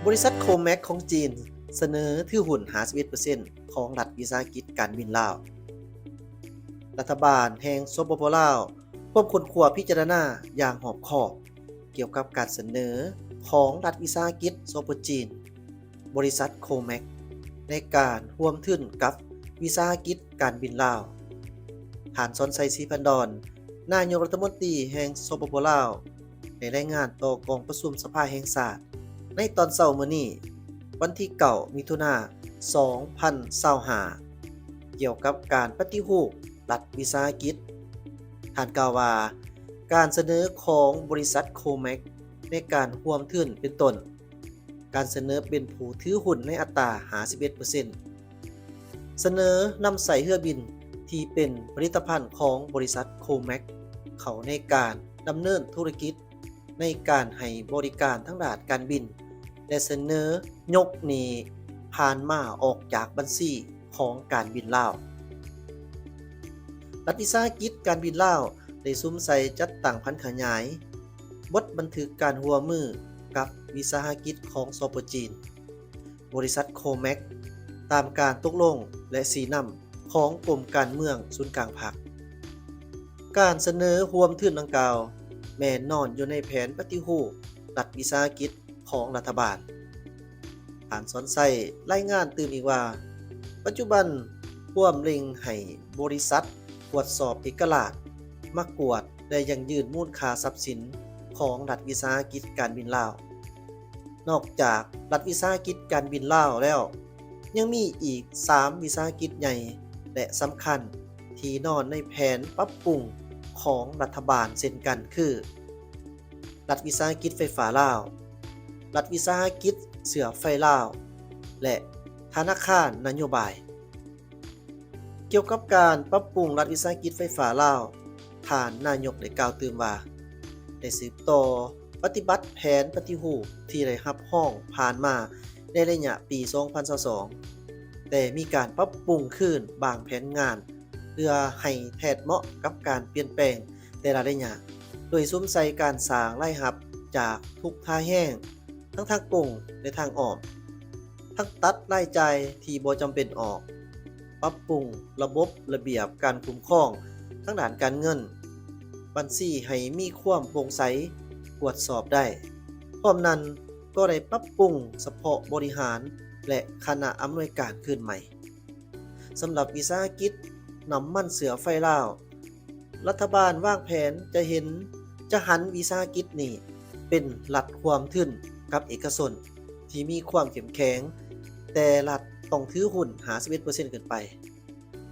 ບໍລິສັດໂຄແມັກຂອງຈີນສະເໜີຖືຫຸ້ນຫ້າສິບເອັດເປີເຊັນຂອງລັດວິສາຫະກິດການບິນລາວ. ລັດຖະບານແຫ່ງ ສປປ ລາວ ຮ່ວມຄົ້ນຄວ້າພິຈາລະນາຢ່າງຮອບຄອບ ກ່ຽວກັບການສະເໜີຂອງລັດວິສາຫະກິດ ສປ ຈີນ, ບໍລິສັດໂຄແມັກ ໃນການຮ່ວມທຶນກັບວິສາຫະກິດການບິນລາວ. ທ່ານ ສອນໄຊ ສີພັນດອນ ນາຍົກລັດຖະມົນຕີແຫ່ງ ສປປ ລາວ ໄດ້ລາຍງານຕໍ່ກອງປະຊຸມສະພາແຫ່ງຊາດໃນຕອນເຊົ້າມື້ນີ້, ວັນທີເກົ້າ ມິຖຸນາ ສອງພັນຊາວຫ້າ ກ່ຽວກັບການປະຕິຮູບລັດວິສາຫະກິດ. ທ່ານກ່າວວ່າ ການສະເໜີຂອງບໍລິສັດໂຄແມັກໃນການຮ່ວມທຶນເປັນຕົ້ນ ການສະເໜີເປັນຜູ້ຖືຫຸ້ນໃນອັດຕາຫ້າສິບເອັດເປີເຊັນ, ສະເໜີນຳໃຊ້ເຮືອບິນທີ່ເປັນຜະລິດຕະພັນຂອງບໍລິສັດໂຄແມັກເຂົ້າໃນການດຳເນີນທຸລະກິດ ໃນການໃຫ້ບໍລິການທາງດ້ານການບິນ ແລະ ສະເໜີຍົກໜີ້ຜ່ານມາອອກຈາກບັນຊີຂອງການບິນລາວ. ລັດວິສາຫະກິດການບິນລາວໄດ້ສຸມໃສ່ຈັດຕັ້ງຜັນຂະຫຍາຍບົດບັນທຶກການຮ່ວມມືກັບວິສາຫະກິດຂອງ ສປ ຈີນ, ບໍລິສັດໂຄແມັກ ຕາມການຕົກລົງ ແລະ ຊີ້ນຳຂອງກົມການເມືອງສູນກາງພັກ. ການສະເໜີຮ່ວມທຶນດັ່ງກ່າວ ແມ່ນນອນຢູ່ໃນແຜນປະຕິຮູບລັດວິສາຫະກິດຂອງລັດຖະບານ. ທ່ານ ສອນໄຊ ລາຍງານຕື່ມອີກວ່າ ປັດຈຸບັນພວມເລັ່ງໃຫ້ບໍລິສັດກວດສອບເອກະລາດມາກວດ ແລະ ຢັ້ງຢືນມູນຄ່າຊັບສິນຂອງລັດວິສາຫະກິດການບິນລາວ. ນອກຈາກລັດວິສາຫະກິດການບິນລາວແລ້ວ, ຍັງມີອີກສາມວິສາຫະກິດໃຫຍ່ ແລະ ສຳຄັນ ທີ່ນອນໃນແຜນປັບປຸງຂອງລັດຖະບານເຊັ່ນກັນ ຄື ລັດວິສາຫະກິດໄຟຟ້າລາວ, ລັດວິສາຫະກິດເຊື້ອໄຟລາວ ແລະ ທະນາຄານນະໂຍບາຍ. ກ່ຽວກັບການປັບປຸງລັດວິສາຫະກິດໄຟຟ້າລາວ, ທ່ານນາຍົກໄດ້ກ່າວຕື່ມວ່າ ໄດ້ສືບຕໍ່ປະຕິບັດແຜນປະຕິຮູບທີ່ໄດ້ຮັບຮອງຜ່ານມາໃນໄລຍະປີສອງພັນຊາວສອງ, ແຕ່ມີການປັບປຸງຄືນບາງແຜນງານ ເພື່ອໃຫ້ແທດເໝາະກັບການປ່ຽນແປງແຕ່ລະໄລຍະ, ໂດຍສຸມໃສ່ການສ້າງລາຍຮັບຈາກທຸກທ່າແຮງ ທັງທາງກົງ ແລະ ທາງອ້ອມ, ທັງຕັດລາຍຈ່າຍທີ່ບໍ່ຈຳເປັນອອກ, ປັບປຸງລະບົບລະບຽບການຄຸ້ມຄອງທາງດ້ານການເງິນບັນຊີໃຫ້ມີຄວາມໂປ່ງໃສ, ກວດສອບໄດ້. ພ້ອມນັ້ນກໍໄດ້ປັບປຸງສະເພາະບໍລິຫານ ແລະ ຄະນະອຳນວຍການຄືນໃໝ່. ສຳລັບວິສາຫະກິດນ້ຳມັນເຊື້ອໄຟລາວ, ລັດຖະບານວາງແຜນຈະເຫັນ, ຈະຫັນວິສາຫະກິດນີ້ເປັນລັດຮ່ວມທຶນກັບເອກະຊົນທີ່ມີຄວາມເຂັ້ມແຂງ, ແຕ່ລັດຕ້ອງຖືຫຸ້ນຫ້າສິບເອັດເປີເຊັນຂຶ້ນໄປ.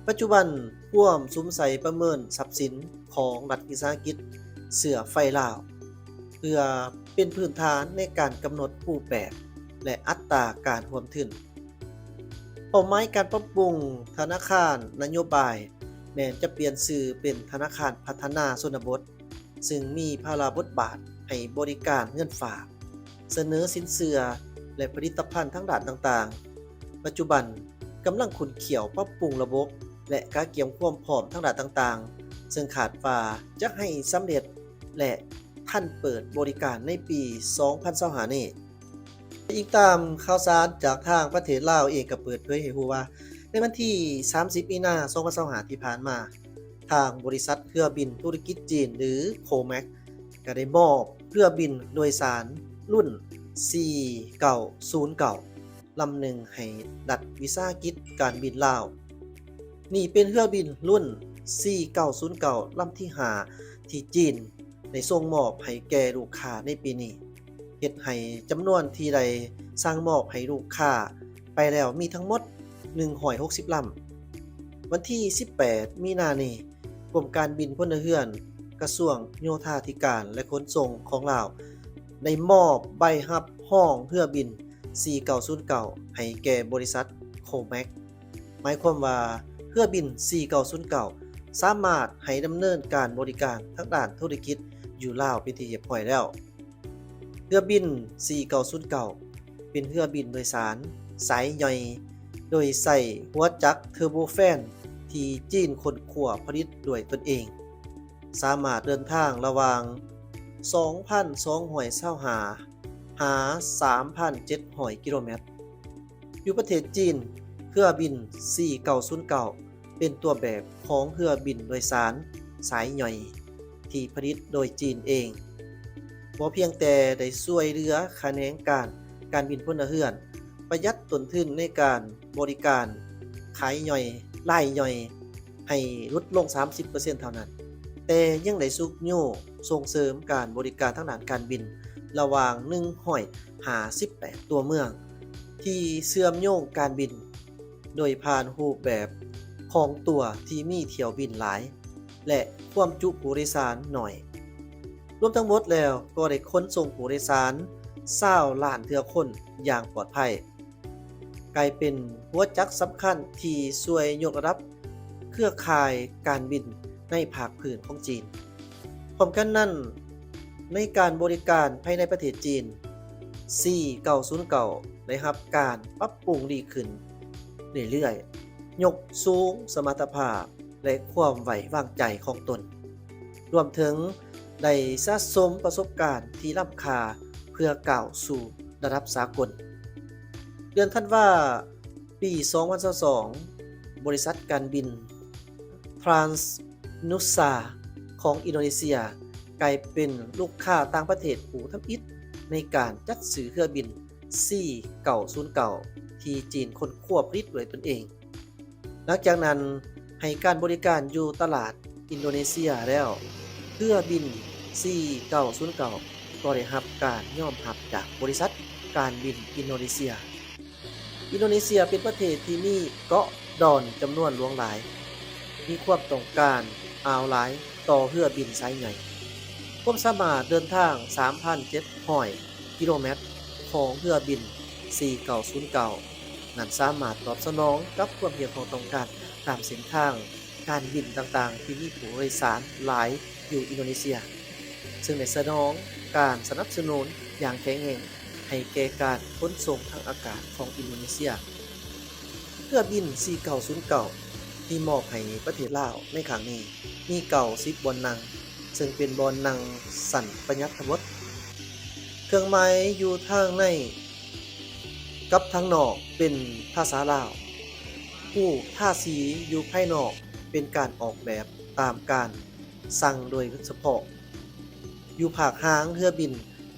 ປັດຈຸບັນພວມສຸມໃສ່ປະເມີນຊັບສິນຂອງລັດວິສາຫະກິດເຊື້ອໄຟລາວ ເພື່ອເປັນພື້ນຖານໃນການກຳນົດຮູບແບບ ແລະ ອັດຕາການຮ່ວມທຶນ. ເປົ້າໝາຍການປັບປຸງທະນາຄານນະໂຍບາຍ ແມ່ນຈະປ່ຽນຊື່ເປັນທະນາຄານພັດທະນາຊົນນະບົດ, ຊຶ່ງມີພາລະບົດບາດໃຫ້ບໍລິການເງິນຝາກ, ສະເໜີສິນເຊື່ອ ແລະ ຜະລິດຕະພັນທາງດ້ານຕ່າງໆ. ປັດຈຸບັນກຳລັງຂຸດຂ້ຽວປັບປຸງລະບົບ ແລະ ກະກຽມຄວາມພ້ອມທາງດ້ານຕ່າງໆ, ເຊິ່ງຄາດວ່າຈະໃຫ້ສຳເລັດ ແລະ ທັນເປີດບໍລິການໃນປີສອງພັນຊາວຫ້ານີ້. ອີງຕາມຂ່າວສານຈາກທາງປະເທດລາວເອງກໍເປີດເຜີຍໃຫ້ຮູ້ວ່າ ໃນວັນທີສາມສິບ ມີນາ ສອງພັນຊາວຫ້າ ທີ່ຜ່ານມາ, ທາງບໍລິສັດເຮືອບິນທຸລະກິດຈີນ ຫຼື ໂຄແມັກ ກໍໄດ້ມອບເຮືອບິນໂດຍສານລຸ້ນ ສີ່ເກົ້າສູນເກົ້າ ລຳໜຶ່ງໃຫ້ລັດວິສາຫະກິດການບິນລາວ. ນີ້ເປັນເຮືອບິນລຸ້ນ ສີ່ເກົ້າສູນເກົ້າ ລຳທີຫ້າ ທີ່ຈີນ ໄດ້ສົ່ງມອບໃຫ້ແກ່ລູກຄ້າໃນປີນີ້, ເຮັດໃຫ້ຈຳນວນທີ່ໄດ້ສັ່ງມອບໃຫ້ລູກຄ້າໄປແລ້ວມີທັງໝົດໜຶ່ງຮ້ອຍຫົກສິບລຳ. ວັນທີສິບແປດ ມີນານີ້, ກົມການບິນພົນລະເຮືອນ ກະຊວງໂຍທາທິການ ແລະ ຂົນສົ່ງຂອງລາວ ໄດ້ມອບໃບຮັບຮອງເຮືອບິນ ສີ່ເກົ້າສູນເກົ້າ ໃຫ້ແກ່ບໍລິສັດໂຄແມັກ. ໝາຍຄວາມວ່າເຮືອບິນ ສີ່ເກົ້າສູນເກົ້າ ສາມາດໃຫ້ດຳເນີນການບໍລິການທາງດ້ານທຸລະກິດຢູ່ລາວເປັນທີ່ຮຽບຮ້ອຍແລ້ວ. ເຮືອບິນ ສີ່ເກົ້າສູນເກົ້າ ເປັນເຮືອບິນໂດຍສານສາຍຍ່ອຍ ໂດຍໃຊ້ຫົວຈັກເທີໂບແຟນທີ່ຈີນຄົ້ນຄວ້າຜະລິດດ້ວຍຕົນເອງ, ສາມາດເດີນທາງລະຫວ່າງສອງພັນສອງຮ້ອຍຊາວຫ້າ ຫາສາມພັນເຈັດຮ້ອຍກິໂລແມັດ. ຢູ່ປະເທດຈີນ, ເຮືອບິນສີ່ເກົ້າສູນເກົ້າ ເປັນຕົວແບບຂອງເຮືອບິນໂດຍສານສາຍຍ່ອຍທີ່ຜະລິດໂດຍຈີນເອງ, ບໍ່ພຽງແຕ່ໄດ້ຊ່ວຍເຫຼືອຂະແໜງການການບິນພົນລະເຮືອນ, ປະຢັດຕົ້ນທຶນໃນການບໍລິການຂາຍຍ່ອຍ, ລາຍຍ່ອຍ ໃຫ້ຫຼຸດລົງສາມສິບເປີເຊັນເທົ່ານັ້ນ, ແຕ່ຍັງໄດ້ຊຸກຍູ້ສົ່ງເສີມການບໍລິການທາງດ້ານການບິນລະຫວ່າງໜຶ່ງຮ້ອຍຫ້າສິບແປດຕົວເມືອງ ທີ່ເຊື່ອມໂຍງການບິນໂດຍຜ່ານຮູບແບບຂອງຕົວທີ່ມີຖ້ຽວບິນຫຼາຍ ແລະ ຄວາມຈຸຜູ້ໂດຍສານໜ້ອຍ. ລວມທັງໝົດແລ້ວກໍໄດ້ຂົນສົ່ງຜູ້ໂດຍສານຊາວລ້ານເທື່ອຄົນຢ່າງປອດໄພ. ກາຍເປັນຫົວຈັກສຳຄັນທີ່ຊ່ວຍຍົກລະດັບເຄືອຂ່າຍການບິນໃນພາກພື້ນຂອງຈີນ. ພ້ອມກັນນັ້ນ, ໃນການບໍລິການພາຍໃນປະເທດຈີນ, ສີ່ເກົ້າສູນເກົ້າ ໄດ້ຮັບການປັບປຸງດີຂຶ້ນເລື້ອຍໆ, ຍົກສູງສະມັດຕະພາບ ແລະ ຄວາມໄວ້ວາງໃຈຂອງຕົນ, ລວມເຖິງໄດ້ສະສົມປະສົບການທີ່ລ້ຳຄ່າເພື່ອກ້າວສູ່ລະດັບສາກົນ. ເດືອນທັນວາ ປີສອງພັນຊາວສອງ, ບໍລິສັດການບິນ Transnusa ຂອງອິນໂດເນເຊຍ ກາຍເປັນລູກຄ້າຕ່າງປະເທດຜູ້ທຳອິດໃນການຈັດຊື້ເຮືອບິນ ສີ່ເກົ້າສູນເກົ້າ ທີ່ຈີນຄົ້ນຄວ້າຜະລິດດ້ວຍຕົນເອງ. ຫຼັງຈາກນັ້ນ, ໃຫ້ການບໍລິການຢູ່ຕະຫຼາດອິນໂດເນເຊຍແລ້ວ, ເຮືອບິນ ສີ່ເກົ້າສູນເກົ້າ ກໍໄດ້ຮັບການຍອມຮັບຈາກບໍລິສັດການບິນອິນໂດເນເຊຍ. ອິນໂດເນເຊຍເປັນປະເທດທີ່ມີເກາະດອນຈຳນວນຫຼວງຫຼາຍ, ມີຄວາມຕ້ອງການອ່າວຫຼາຍຕໍ່ເຮືອບິນສາຍໃຫຍ່. ຄວາມສາມາດເດີນທາງສາມພັນເຈັດຮ້ອຍກິໂລແມັດຂອງເຮືອບິນ ສີ່ເກົ້າສູນເກົ້າ ນັ້ນສາມາດຕອບສະໜອງກັບຄວາມຮຽກຮ້ອງຕ້ອງການຕາມເສັ້ນທາງການບິນຕ່າງໆທີ່ມີຜູ້ໂດຍສານຫຼາຍຢູ່ອິນໂດເນເຊຍ, ເຊິ່ງໄດ້ສະໜອງການສະໜັບສະໜູນຢ່າງແຂງແຮງໃຫ້ແກ່ການຂົນສົ່ງທາງອາກາດຂອງອິນໂດເນເຊຍ. ເຮືອບິນ ສີ່ເກົ້າສູນເກົ້າ ທີ່ມອບໃຫ້ປະເທດລາວໃນຄັ້ງນີ້ ມີເກົ້າສິບບ່ອນນັ່ງ, ເຊິ່ງເປັນບ່ອນນັ່ງຊັ້ນປະຢັດທັງໝົດ. ເຄື່ອງໝາຍຢູ່ທາງໃນກັບທາງນອກເປັນພາສາລາວ. ຮູບທາສີຢູ່ພາຍນອກເປັນການອອກແບບຕາມການສັ່ງໂດຍສະເພາະ. ຢູ່ພາກຫາງເຮືອບິນ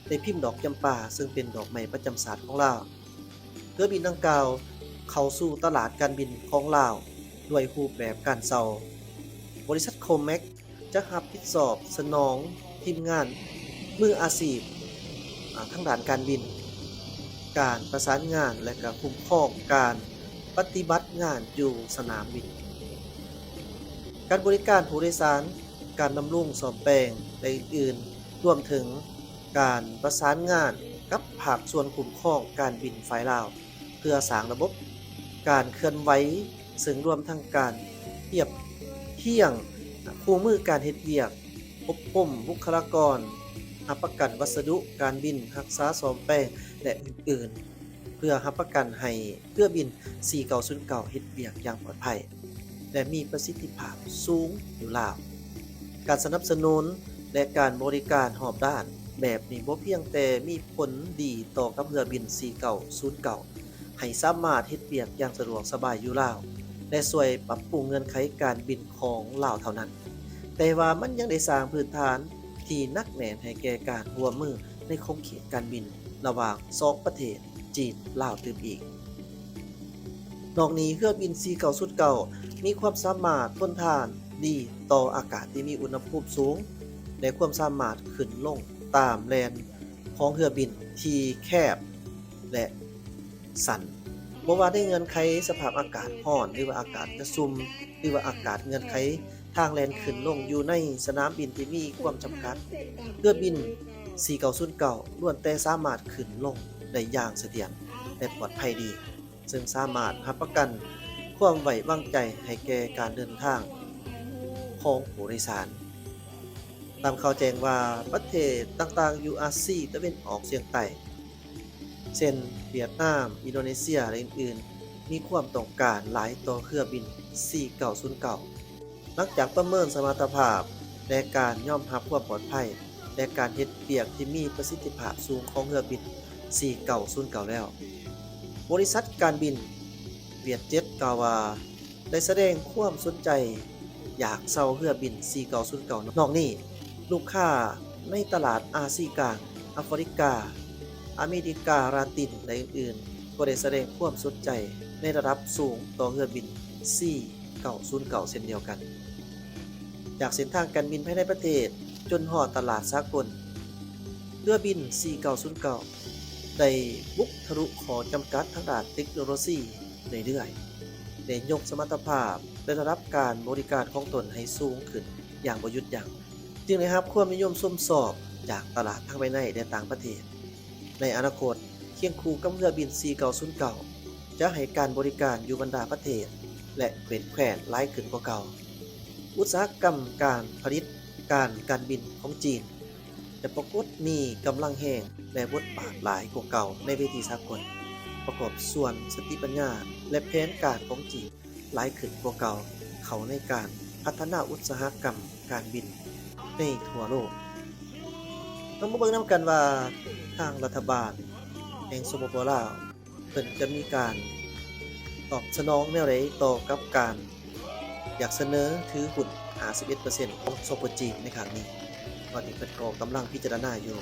ໄດ້ພິມດອກຈຳປາ, ເຊິ່ງເປັນດອກໄມ້ປະຈຳຊາດຂອງລາວ. ເຮືອບິນດັ່ງກ່າວເຂົ້າສູ່ຕະຫຼາດການບິນຂອງລາວດ້ວຍຮູບແບບການເຊົ່າ. ບໍລິສັດ COMAC ຈະຮັບຜິດຊອບສະໜອງທີມງານມືອາຊີບ ອາ ທາງດ້ານການບິນ, ການປະສານງານ ແລະ ກະຄຸ້ມຄອງການປະຕິບັດງານຢູ່ສະໜາມບິນ, ການບໍລິການຜູ້ໂດຍສານ, ການບຳລຸງສ້ອມແປງ ແລະ ອື່ນໆ, ລວມເຖິງ ການປະສານງານກັບພາກສ່ວນຄຸ້ມຄອງການບິນຝ່າຍລາວ ເພື່ອສ້າງລະບົບການເຄື່ອນໄຫວ, ເຊິ່ງລວມທັງການປຽບທຽບຄູ່ມືການເຮັດວຽກ, ອົບຮົມບຸກຄະລາກອນ, ຮັບປະກັນວັດສະດຸການບິນ, ຮັກສາສ້ອມແປງ ແລະ ອື່ນໆ. ເພື່ອຮັບປະກັນໃຫ້ເຮືອບິນ ສີ່ເກົ້າສູນເກົ້າ ເຮັດວຽກຢ່າງປອດໄພ ແລະ ມີປະສິດທິພາບສູງຢູ່ລາວ. ການສະໜັບສະໜູນ ແລະ ການບໍລິການຮອບດ້ານແບບນີ້ ບໍ່ພຽງແຕ່ມີຜົນດີຕໍ່ກັບເຮືອບິນ ສີ່ເກົ້າສູນເກົ້າ ໃຫ້ສາມາດເຮັດວຽກຢ່າງສະດວກສະບາຍຢູ່ລາວ ແລະ ຊ່ວຍປັບປຸງເງື່ອນໄຂການບິນຂອງລາວເທົ່ານັ້ນ, ແຕ່ວ່າມັນຍັງໄດ້ສ້າງພື້ນຖານທີ່ໜັກແໜ້ນໃຫ້ແກ່ການຮ່ວມມືໃນຂົງເຂດການບິນລະຫວ່າງສອງປະເທດ ຈີນ-ລາວຕື່ມອີກ. ນອກນີ້, ເຮືອບິນ ສີ່ເກົ້າສູນເກົ້າ ມີຄວາມສາມາດທົນທານດີຕໍ່ອາກາດທີ່ມີອຸນຫະພູມສູງ ແລະ ຄວາມສາມາດຂຶ້ນລົງຕາມແລ່ນຂອງເຮືອບິນທີ່ແຄບ ແລະ ສັ້ນ. ບໍ່ວ່າໃນເງື່ອນໄຂສະພາບອາກາດຮ້ອນ ຫຼືວ່າອາກາດຈະຊຸ່ມ ຫຼືວ່າອາກາດເງື່ອນໄຂທາງແລ່ນຂຶ້ນລົງຢູ່ໃນສະໜາມບິນທີ່ມີຄວາມຈຳກັດ, ເຮືອບິນ ສີ່ເກົ້າສູນເກົ້າ ລ້ວນແຕ່ສາມາດຂຶ້ນລົງໄດ້ຢ່າງສະຖຽນ ແລະ ປອດໄພດີ, ເຊິ່ງສາມາດຮັບປະກັນຄວາມໄວ້ວາງໃຈໃຫ້ແກ່ການເດີນທາງຂອງຜູ້ໂດຍສານ. ຕາມຂ່າວແຈ້ງວ່າ ປະເທດຕ່າງໆຢູ່ອາຊີຕາເວັນອອກສຽງໃຕ້ ເຊັ່ນ ຫວຽດນາມ, ອິນໂດເນເຊຍ ແລະ ອື່ນໆ ມີຄວາມຕ້ອງການຫຼາຍຕໍ່ເຮືອບິນ ສີ່ເກົ້າສູນເກົ້າ. ຫຼັງຈາກປະເມີນສະມັດຕະພາບ ແລະ ການຍອມຮັບຄວາມປອດໄພ, ແລະ ການເຮັດວຽກທີ່ມີປະສິດທິພາບສູງຂອງເຮືອບິນ ສີ່ເກົ້າສູນເກົ້າ ແລ້ວ. ບໍລິສັດການບິນ Vietjet ກ່າວວ່າ ໄດ້ສະແດງຄວາມສົນໃຈຢາກເຊົ່າເຮືອບິນ ສີ່ເກົ້າສູນເກົ້າ. ນອກນີ້, ລູກຄ້າໃນຕະຫຼາດອາຊີກາງ, ອາຟຣິກາ, ອາເມລິກາລາຕິນ ແລະ ອື່ນໆ ກໍໄດ້ສະແດງຄວາມສົນໃຈໃນລະດັບສູງຕໍ່ເຮືອບິນ ສີ່ເກົ້າສູນເກົ້າ ເຊັ່ນດຽວກັນ. ຈາກເສັ້ນທາງການບິນພາຍໃນປະເທດຈົນຮອດຕະຫຼາດສາກົນ, ເຮືອບິນ ສີ່ເກົ້າສູນເກົ້າ ໄດ້ບຸກທະລຸຂໍ້ຈຳກັດທາງດ້ານເຕັກໂນໂລຊີເລື້ອຍໆ, ໄດ້ຍົກສະມັດຕະພາບ ແລະ ລະດັບການບໍລິການຂອງຕົນໃຫ້ສູງຂຶ້ນຢ່າງບໍ່ຢຸດຢັ້ງ, ຈຶ່ງໄດ້ຮັບຄວາມນິຍົມຊົມຊອບຈາກຕະຫຼາດທັງພາຍໃນ ແລະ ຕ່າງປະເທດ. ໃນອະນາຄົດ, ຄຽງຄູ່ກັບເຮືອບິນ ສີ່ເກົ້າສູນເກົ້າ ຈະໃຫ້ການບໍລິການຢູ່ບັນດາປະເທດ ແລະ ແຂວນໆ ຫຼາຍຂຶ້ນກວ່າເກົ່າ. ອຸດສາຫະກຳການຜະລິດການ ການບິນຂອງຈີນ ຈະປາກົດມີກຳລັງແຮງ ແລະ ບົດບາດຫຼາຍກວ່າເກົ່າໃນເວທີສາກົນ, ປະກອບສ່ວນສະຕິປັນຍາ ແລະ ແຜນການຂອງຈີນຫຼາຍຂຶ້ນກວ່າເກົ່າ ເຂົ້າໃນການພັດທະນາອຸດສາຫະກຳການບິນໃນທົ່ວໂລກ. ເຮົາມາເບິ່ງນຳກັນວ່າ ທາງລັດຖະບານແຫ່ງ ສປປ ລາວ ເພິ່ນຈະມີການຕອບສະໜອງແນວໃດຕໍ່ກັບການຢາກສະເໜີຖືຫຸ້ນ ຫ້າສິບເອັດເປີເຊັນ ຂອງ ສປ ຈີນ ໃນຄັ້ງນີ້. ຕອນນີ້ເພິ່ນກໍກຳລັງພິຈາລະນາຢູ່.